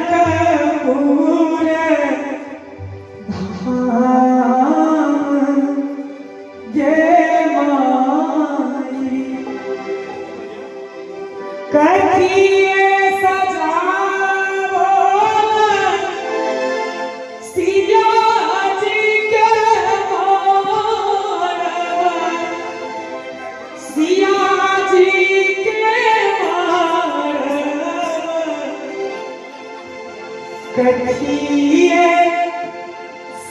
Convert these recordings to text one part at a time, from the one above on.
जनकपुर धाम गे माई। कथिए सजावल सिया जी के मारवा, सिया जी के मारवा। कथिए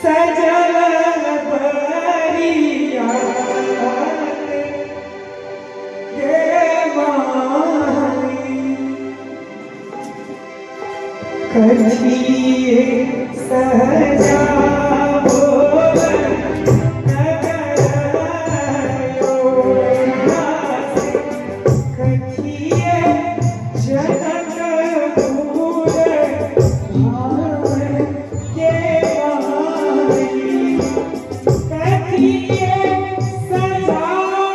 सजल बरिया गे माई। कथिए सजावल नगर अयोध्या से, कथिए जनकपुर धाम के माई। कथिए सजावल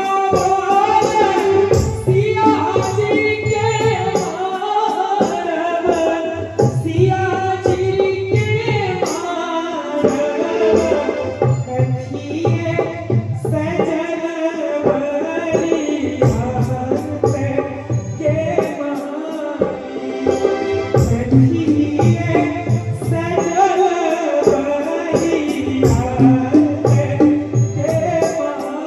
सिया जी के मारवा, सिया जी के मारवा। कथिए सजल बरिया के माई। कथिए सजल बरिया के माई।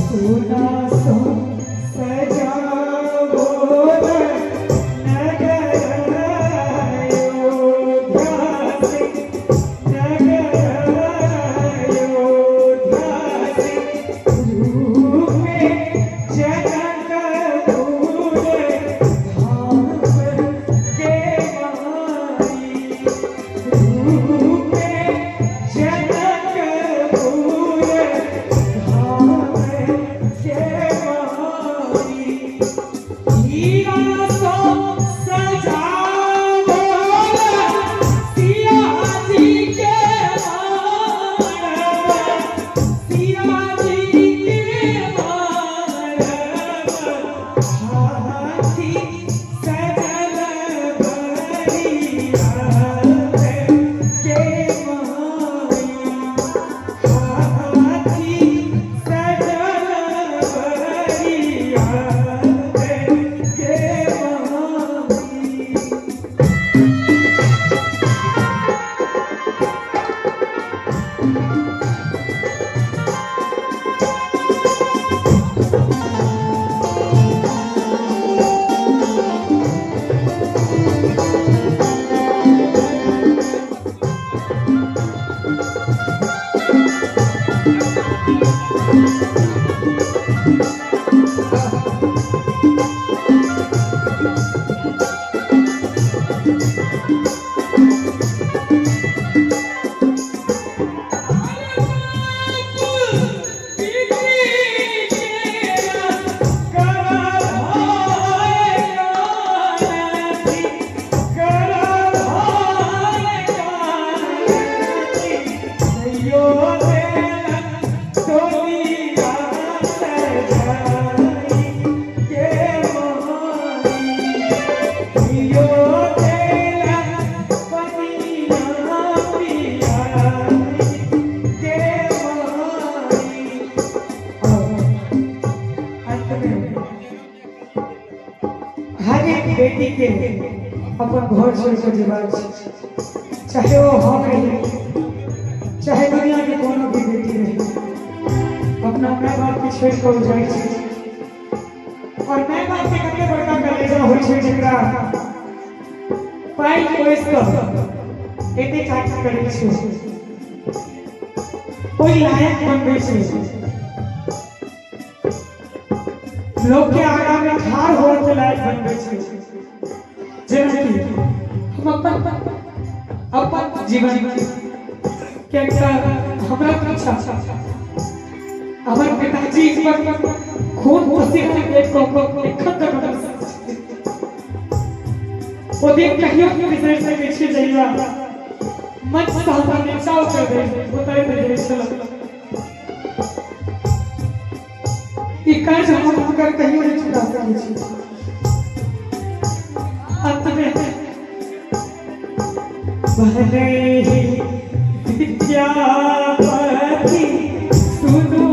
सोना सो सजावल नगर अयोध्या से, नगर अयोध्या से, रूपे जनकपुर धाम के माई। रूपे जनकपुर धाम के माई। हीरा सो सजावल सिया जी के मारवा, सिया जी के मारवा। हाथी सजल बरिया के माई। हाथी सजल बरिया के माई। हर एक बेटी के अपन घर छोड़ के जेबाक छै, चाहे वो हम रही, चाहे दुनिया के कोनो भी बेटी रही, अपना माय बाप के छोड़ के जाइ छै। और माय बाप के कते बड़का कलेजा होइ छै, जेकरा पाइ पोसि कऽ एते काज करै छै, ओहि लायक बनबै छै, लोक के आगा में ठाढ़ होय के लायक बनबै छै। जेनाकि हम अपन अपन जीवन के हमरा पीछा हमर पिताजी पर खून पसीना के एखन तक ओ दिन कहियो नहि बिसरि सकै छी जहिया मंच सँ हमरा नीचा उतरि दै छल। ई कर्ज हम हुनकर कहियो नहि चुका सकै छी। अंत में भले ही विद्यापति सुनो।